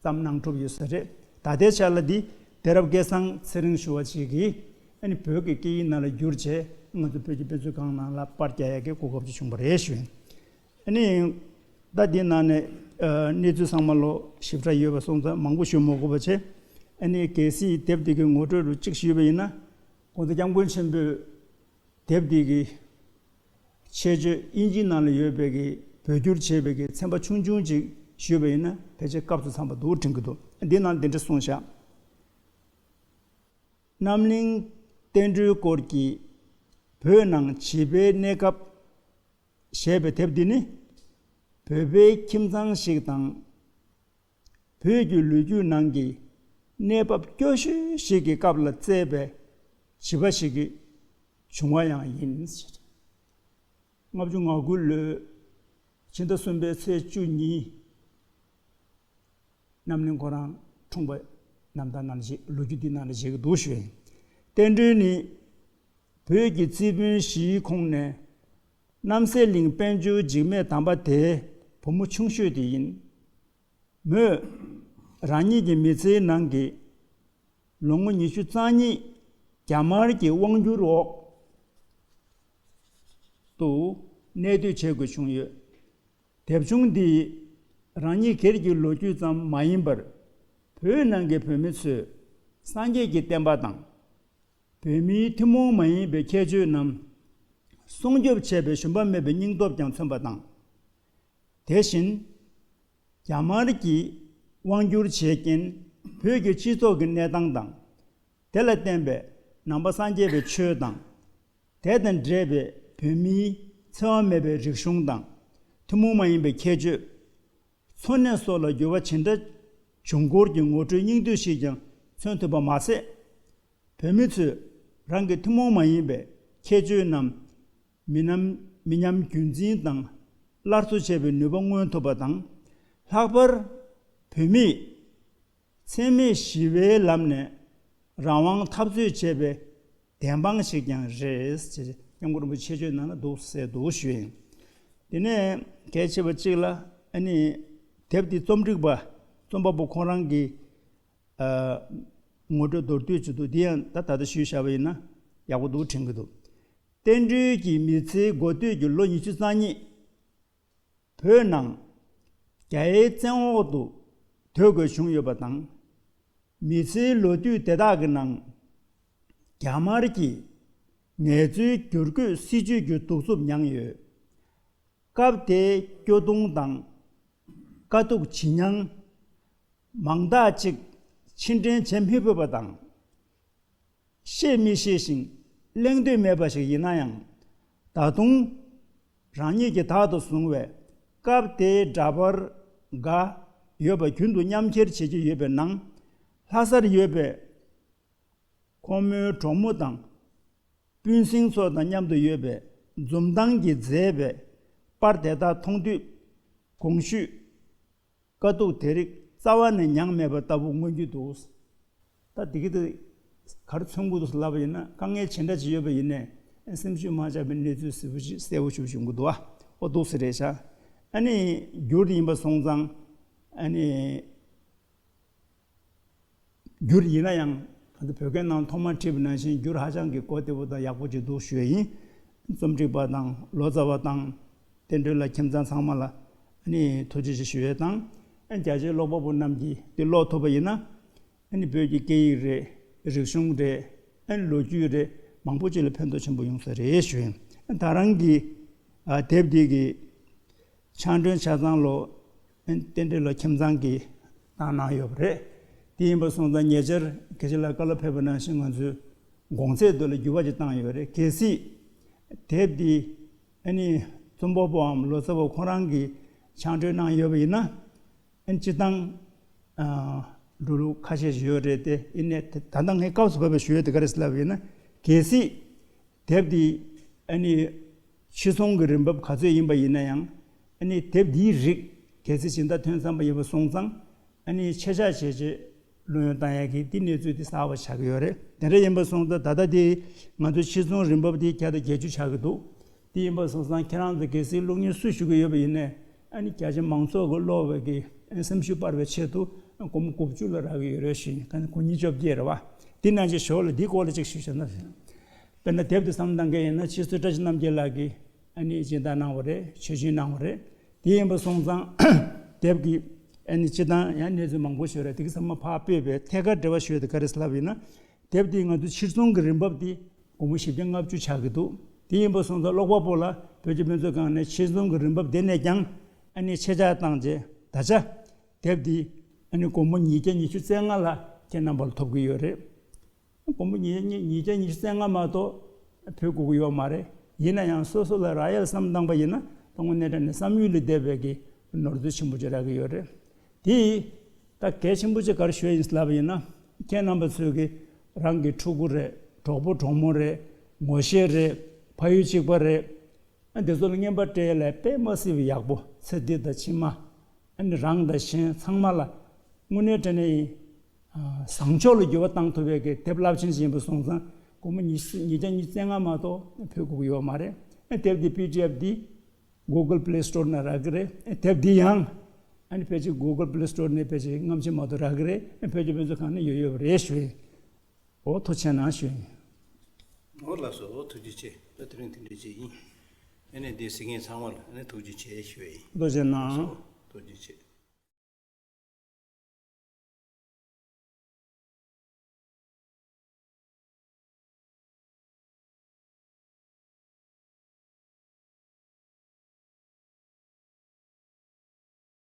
བརྩམས་གནང་གྲུབ་ཡོད་ས་རེད། ད་ལྟའི་ཆ་ལ་འདི་དེ་རབས་སྐལ་བཟང་ཚེ་རིང་ཞུ་བ་ཅིག་གིས་ཨ་ནི་བོད་ཀྱི་སྐད་ཡིག་ནང་ལ་བསྒྱུར་བྱས་ང་ཚོ་བོད་ཀྱི་དཔེ་མཛོད་ཁང་ནང་ལ་པར་རྒྱག་ཡག་གི་གོ་སྐབས་ཅིག་བྱུང་བ་རེད་ཞུ་ཡིན། ཨ་ནི་ད་འདི་ནང་ནས་ཨ་གནས་ཚུལ་ཚང་མ་ལོ་ཞིབ་ཕྲ་ཡོད་པ་སོང་ཙང་མང་པོ་ཞུ་མ་དགོས་པ་བྱས། ཨ་ནི་གལ་སྲིད་དེབ་འདི་གི་ངོ་སྤྲོད་རུ་གཅིག་ཞུས་པ་ཡིན་ན། ༸གོང་ས་༸སྐྱབས་མགོན་ཆེན་པོས་དེབ་འདི་གི་ཆེད་བརྗོད་དབྱིན་ཇིའི་ནང་ལ་ཡོད་པའི་གི་བོད་བསྒྱུར་བྱས་པའི་གི་ཚན་པ་ཆུང་ཆུང་ཅིག་ཞུས་པ་ཡིན་ན་ཕལ་ཆེར་སྐབས་སུ་འཚམས་པ་འདུག་དྲན་གྱི་འདུག་འདི་ནང་འདི་འདྲ་གསུངས་བཞག་རྣམ་གླིང་བསྟན་སྒྲོན་སྐོར་གྱི་བོད་ནང་བྱིས་པའི་གནས་སྐབས་ཞེས་པའི་དེབ་འདི་ནི་བོད་པའི་ཁྱིམ་ཚང་ཞིག་དང་། བོད་ཀྱི་ལོ་རྒྱུས་ནང་གི་གནས་བབ་སྐྱོ་ཤོས་ཤིག་གི་སྐབས་ལ་བརྩེགས་པའི་བྱིས་པ་ཞིག་གི་བྱུང་བ་ཡང་ཡིན། ལྔ་བཅུ་ང་དགུ་ལོའི་ཕྱི་ཟླ་གསུམ་པའི་ཚེས་བཅུ་གཉིས། རྣམ་གླིང་ཁོ་རང་འཁྲུངས་པ་རྣམ་ཐར་ནང་ལ་བཞེས། ལོ་རྒྱུས་འདི་ནང་ལ་བཞེས་ཀྱི་འདུག་ཞུ་ཡིན། བསྟན་སྒྲོན་ནི་བོད་ཀྱི་རྩིས་དཔོན་བཞིའི་ཁོངས་ནས་རྣམ་སྲས་གླིང་དཔལ་འབྱོར་འཇིགས་མེད་དམ་པ་དེའི་བུ་མོ་ཆུང་ཤོས་དེ་ཡིན། མོས་རང་ཉིད་ཀྱི་མི་ཚེའི་ནང་གི་ལོ་ངོ་ཉི་ཤུ་རྩ་གཉིས་རྒྱ་དམར་གྱི་དབང་སྒྱུར་འོག་ཏུ་གནས་སྡོད་བྱེད་དགོས་བྱུང་ཡོད། དེབ་ཆུང་འདིས་རང་ཉིད་སྒེར་གྱི་ལོ་རྒྱུས་ཙམ་མ་ཡིན་པར། བོད་ནང་གི་བོད་མི་ཚོས་སངས་རྒྱས་ཀྱི་བསྟན་པ་དང་། བོད་མིའི་ཐུན་མོང་མ་ཡིན་པའི་ཁྱད་ཆོས་རྣམས་སྲུང་སྐྱོབ་བྱས་པའི་ཞུམ་པ་མེད་པའི་སྙིང་སྟོབས་ཀྱང་མཚོན་པ་དང་། དེ་བཞིན། རྒྱ་དམར་གྱིས་དབང་བསྒྱུར་བྱས་རྐྱེན་བོད་ཀྱི་སྤྱི་ཚོགས་ཀྱི་གནས་སྟངས་དང་། དེ་ལ་བརྟེན་པའི་ནང་པ་སངས་རྒྱས་པའི་ཆོས་དང་། དེ་དང་འབྲེལ་བའི་བོད་མིའི་འཚེ་བ་མེད་པའི་རིག་གཞུང་དང་། ཐུན་མོང་མ་ཡིན་པའི་ཁྱད་ཆོས། འཚོ་གནས་སོགས་ལ་འགྱུར་བ་ཇི་འདྲ་བྱུང་སྐོར་གྱི་ངོ་སྤྲོད་སྙིང་བསྡུས་ཤིག་ཀྱང་མཚོན་ཐུབ་པ་མ་ཟད། བོད་མི་ཚོས་རང་གི་ཐུན་མོང་མ་ཡིན་པའི་ཁྱད་ཆོས་རྣམས་མི་ཉམས་མི་ཉམས་རྒྱུན་འཛིན་དང་སླར་གསོ་བྱེད་པའི་ནུས་པ་མངོན་ཐུབ་པ་དང་། ལྷག་པར་བོད་མིས་འཚེ་མེད་ཞི་བའི་ལམ་ནས་རང་དབང་འཐབ་རྩོད་བྱེད་པའི་བདེན་དཔང་ཞིག་ཀྱང་རེད་ཅེས་སྐྱབས་མགོན་རིན་པོ་ཆེ་མཆོད་བརྗོད་ནང་ལ་འདུག་ཟེར་འདུག་ཞུ་ཡིན། དེ་ནས་གལ་ཆེ་བ་གཅིག་ལ། ཨ་ནི་དེབ་འདི་རྩོམ་སྒྲིག་པ་རྩོམ་པ་པོ་ཁོང་རང་གི་ཨ་ངོ་སྤྲོད་མདོར་བསྡུས་ཅིག་འདུག་འདི་ཡང་ད་ད་ལྟ་ཞུས་བཞག་པ་ཡིན་ན་ཡག་པོ་འདུག་དྲན་གྱི་འདུག་བསྟན་སྒྲོལ་གྱི་མི་ཚེའི་འགོ་སྟོད་ཀྱི་ལོ་ཉི་ཤུ་རྩ་གཉིས་བོད་ནང་རྒྱའི་བཙན་འོག་ཏུ་སྡོད་དགོས་བྱུང་ཡོད་པ་དང་། མི་ཚེའི་ལོ་དུས་དེ་དག་གི་ནང་རྒྱ་དམར་གྱིས་ངལ་རྩོལ་བསྒྱུར་བཀོད་སྲིད་ཇུས་ཀྱི་གདུག་རྩུབ་མྱངས་ཡོད། སྐབས་དེའི་སྐྱོ་གདུང་དང་དཀའ་སྡུག་ཇེ་ཉུང་མང་དག་ཅིག་ཕྱིར་དྲན་བྱེད་མི་ཕོད་པ་དང་། བཤད་མི་ཤེས་ཤིང་གླེང་འདོད་མེད་པ་ཞིག་ཡིན་ན་ཡང་། ད་དུང་རང་ཉིད་ཀྱིས་བདག་ཏུ་བཟུང་བའི་སྐབས་དེའི་འདྲ་པར་འགའ་ཡོད་པ་རྒྱུན་དུ་མཉམ་འཁྱེར་བྱེད་ཀྱི་ཡོད་པའི་ནང་། ལྷ་སར་ཡོད་པའི་ཁོ་མོའི་གྲོགས་མོ་དང་སྤུན་སྲིང་ཚོ་དང་མཉམ་དུ་ཡོད་པའི་འཛུམ་མདངས་ཀྱིས་མཛེས་པའི་པར་དེ་དག་མཐོང་དུས། གོང་ཞུས་དཀའ་སྡུག་དེ་རིགས་རྩ་བ་ནས་མྱངས་མེད་པ་ལྟ་བུ་མངོན་གྱི་འདུག་ད་འདི་གི་དེ་ག་རེ་མཚོན་གྱི་འདུག་ལབ་པ་ཡིན་ན། དཀའ་ངལ་ཇི་འདྲ་ཅིག་ཡོད་པ་ཡིན་ནའི་སེམས་ཤུགས་མ་ཆག་པའི་གནས་ཚུལ་གསལ་པོ་ཞིག་གསལ་པོ་ཞིག་བྱུང་གི་འདུག་ཨ། ཨོ་འདུག་སེ་རེད་ཤག་ཨ་ནི་བསྒྱུར་ཡིན་པ་སོང་ཙང་། ཨ་ནི་བསྒྱུར་ཡིན་ན་ཡང་། ད་ལྟ་བོད་སྐད་ནང་ཐོག་མར་བྲིས་པ་ནང་བཞིན་བསྒྱུར་ཧ་ཅང་གི་གོ་བདེ་པོ་དང་ཡག་པོ་ཅིག་འདུག་ཞུ་ཡས་ཡིན། རྩོམ་སྒྲིག་པ་དང་ལོ་ཙཱ་བ་དང་བསྟན་སྒྲོལ་ལགས་ཁྱིམ་ཚང་ཚང་མ་ལ་ཨ་ནི་ཐུགས་རྗེ་ཆེ་ཞུ་ཡས་དང་། ཨ་ནི་རྒྱ་ཆེའི་ཀློག་པ་པོ་རྣམས་ཀྱིས་འདི་ཀློག་ཐུབ་པ་ཡིན་ན། ཨ་ནི་བོད་ཀྱི་སྐད་ཡིག་རེད། རིག་གཞུང་རེད། ཨ་ནི་ལོ་རྒྱུས་རེད། མང་པོ་ཅིག་ལ་ཕན་ཐོགས་ཆེན་པོ་ཡོང་ས་རེད་ཞུ་ཡིན། ཨ་ནི་ད་རང་གི་ཨ་དེབ་འདི་གི་ཕྱག་སྒྲོན་ཆ་ཚང་ལོ། ཨ་ནི་བསྟན་སྒྲོལ་ལགས་ཁྱིམ་ཚང་གིས་བཏང་གནང་ཡོད་པ་རེད། དེ་ཡིན་པ་སོང་ཙང་ཉེ་ཆར་དགེ་བཤེས་ལགས་བཀའ་སློབ་ཕེབས་པ་ནང་བཞིན་ང་ཚོས་དགོང་ཚད་དུ་ལ་འགྱུར་བ་ཅིག་བཏང་ཡོད་རེད། གལ་སྲིད་དེབ་འདི་ཨ་ནི་རྩོམ་པ་པོའམ་ལོ་ཙཱ་བ་ཁོ་རང་གིས་ཕྱག་སྒྲོན་གནང་ཡོད་པ་ཡིན་ན། ཨ་ནི་སྤྱིར་བཏང་ཨ་འགྲོ་ལུགས་ཁ་ཤས་ཤིག་ཡོད་རེད་དེ། ཡིན་ནའི་ད་ད་ལྟ་ངས་སྐབས་སུ་བབས་པའི་ཞུ་ཡས་དེ་ག་རེ་ཟེར་ལབ་ཡིན་ན། གལ་སྲིད་དེབ་འདི་ཨ་ནི་ཕྱིར་ཚོང་གི་རིན་འབབ་ག་ཚོད་ཡིན་པ་ཡིན་ན་ཡང་། ཨ་ནི་དེབ་འདིའི་རིགས་གལ་སྲིད་སྦྱིན་བདག་ཐོན་ཚར་བ་ཡིན་པ་སོང་ཙང་། ཨ་ནི་ཆད་ཆག་བྱས་རྗེས་ལྷོད་ཡངས་བཏང་ཡག་གི་འདི་གནས་ཚུལ་འདི་གསར་པ་ཆགས་ཀྱི་ཡོད་རེད། དེ་འདྲ་ཡིན་པ་སོང་ཙང་ད་ལྟ་འདི་ང་ཚོའི་ཕྱིར་ཚོང་རིན་འབབ་འདི་བརྒྱ་དང་བརྒྱད་ཅུ་ཆགས་ཀྱི་འདུག་དེ་ཡིན་པ་སོང་ཙང་ཁྱེད་རང་ཚོ་གལ་སྲིད་ཀློག་སྙིང་སུ་ཞུ་གི་ཡོད་པ་ཡིན་ནའི། ཨ་ནི་རྒྱ་ཆེ་མང་ཚོགས་ཀྱི་ཀློག་པའི་གི་སེམས་ཤུགས་སྤར་བའི་ཆེད་དུ་སྒོར་མོ་དགུ་བཅུ་ལ་རག་གི་ཡོད་རེད་ཞུ་ཡིན། ད་ནི་སྒོར་ཉིས་བཅོ་བརྒྱད་རེད་བ། འདི་ནང་བཞིན་ཞོར་ལ་འདིའི་སྐོར་ལ་ཅིག་ཞུས་བྱས་ན། དཔེར་ན་དེབ་འདི་བསམ་བློ་བཏང་མཁན་ཡིན་ན་ཕྱི་སོ་བཀྲ་ཤིས་རྣམ་རྒྱལ་ལགས་ཀྱིས་ཨ་ནི་སྦྱིན་བདག་གནང་བ་རེད། ཆོས་སྦྱིན་གནང་བ་རེད། དེ་ཡིན་པ་སོང་ཙང་དེབ་ཀྱི་ཨ་ནི་སྤྱི་བཏང་ཡང་གནས་ཚུལ་མང་པོ་ཞིག་ཡོད་རེད། དེ་གི་ཚང་མ་ཕར་སྤོས་པའི་ཐད་ཀར་འབྲེལ་བ་ཞུ་ཡས་དེ་ག་རེ་ཟེར་ལབ་ཡིན་ན། དེབ་འདི་ང་ཚོའི་ཕྱིར་ཚོང་གི་རིན་འབབ་འདི་སྒོར་མོ་བཞི་བརྒྱ་ལྔ་བཅུ་ཆགས་ཀྱི་འདུག་དེ་ཡིན་པ་སོང་ཙང་ཀློག་པ་པོ་ལ་བོད་ཀྱི་སྨན་རྩིས་ཁང་ནས་ཕྱིར་ཚོང་གི་རིན་འབབ་དེ་ནས་ཀྱང་ཨ་ནི་ཆད་ཆག་བཏང་རྗེས་ད་ཆ་དེབ་འདི་ཨ་ནི་སྒོར་མོ་ཉིས་བརྒྱ་ཉི་ཤུ་རྩ་ལྔ་ལ་ཁྱེད་རྣམ་པ་ལ་ཐོབ་ཀྱི་ཡོད་རེད། སྒོར་མོ་ཉིས་བརྒྱ་ཉིས་བརྒྱ་ཉི་ཤུ་རྩ་ལྔ་མ་གཏོགས་ཕུལ་དགོས་ཀྱི་ཡོད་མ་རེད། ཡིན་ན་ཡང་སོ་སོ་ལ་རག་ཡས་བསམ་བཏང་པ་ཡིན་ན་ད་དངོས་གནས་དྲང་གནས་བསམ་ཡུལ་ལས་འདས་པའི་གི་ནོར་འཛོལ་ཆེན་པོ་ཅིག་རག་གི་ཡོད་རེད། དེ་ཡིས་ད་གལ་ཆེན་པོ་ཅིག་ག་རེ་ཞུ་ཡ་ཡིན་ལབ་པ་ཡིན་ན། ཁྱེད་རྣམ་པ་ཚོས་གི་རང་གི་ཕྲུ་གུ་རེད། གྲོགས་པོ་གྲོགས་མོ་རེད། ངོ་ཤེས་རེད། ཕ་ཡུལ་གཅིག་པ་རེད། ཨ་འདི་ཚོ་ལ་རྔན་པ་སྤྲད་ཡ་ལ་དཔེ་མ་སྲིད་པའི་ཡག་པོ། ཚེ་འདི་དང་ཕྱི་མ། ཨ་ནི་རང་དང་གཞན་ཚང་མ་ལ་ དངོས་གནས་དྲང་གནས་ཡིན། ཨ། བཟང་ཕྱོགས་ལ་འགྱུར་བ་བཏང་ཐུབ་པའི་གི་དེབ་རླབས་ཆེན་ཞིག་ཡིན་པ་སོང་ཙང་སྒོར་མོ་ཉི་ཤུ་ཉིས་བརྒྱ་ཉི་ཤུ་རྩ་ལྔ་མ་གཏོགས་ཕུལ་དགོས་ཀྱི་ཡོད་མ་རེད། ཨ། དེབ་འདི་པི་ཌི་ཨེཕ་འདི་Google Play Store ནང་རག་གི་རེད། ཨ། དེབ་འདི་ཡང་ཨ་ནི་ཕལ་ཆེར་Google Play Store ནས་ཕལ་ཆེར་སྔ་ཕྱི་མ་གཏོགས་རག་གི་རེད། ཨ། བོད་ཀྱི་དཔེ་མཛོད་ཁང་ནས་ཡོད་ཡོད་པ་རེད་ཞུ་ཡིན། འོ། ཐུགས་རྗེ་གནང་ཞུ་ཡིན། འོ་ལགས་སོ། ཐུགས་རྗེ་ཆེ། ད་དེ་རིང་དེ་འདྲ་ཅིག་ཡིན། ཨ་ནི་འདི་གཟིགས་མཁན་ཚང་མ་ལ་ཨ་ནི་ཐུགས་རྗེ་ཆེ་ཞུ་ཡིན། ཐུགས་རྗེ་གནང་། ཐུགས་རྗེ་ཆེ།